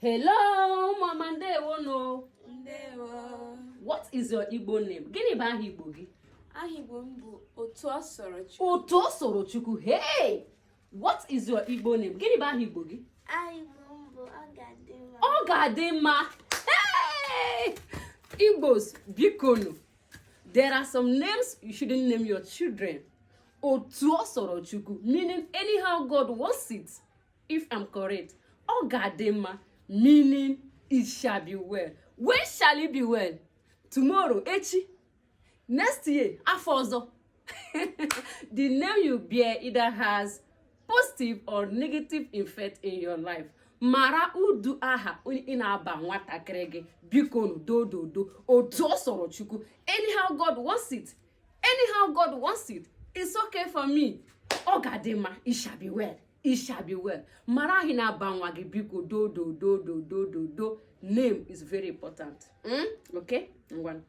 Hello, mama, ndewonu. Ndewo. What is your Igbo name? Gịnị bụ aha Igbo gị? Aha Igbo m bụ Otu Ọ Sọrọ Chukwu. Otu Ọ Sọrọ Chukwu. Hey! What is your Igbo name? Gịnị bụ aha Igbo gị? Aha Igbo m bụ Ọ Ga-adị Mma. Ọ Ga-adị Mma. Hey! Igbos, bikonu. There are some names you shouldn't name your children. Otu Ọ Sọrọ Chukwu, meaning anyhow God wants it. If I'm correct. Ọ Ga-adị Mma, meaning it shall be well. When shall it be well? Tomorrow, echi. Next year, afọ ọzọ. The name you bear either has positive or negative effect in your life. Mara ụdị aha ị na-aba nwatakịrị gị, biko dododo. Otu Ọ Sọrọ Chukwu, anyhow God wants it, anyhow God wants it, it's okay for me. Ọ Ga-adị Mma, it shall be well, it shall be well. Mara aha ị na-aba nwa gị, biko dodododododo. Name is very important. Okay, ngwa.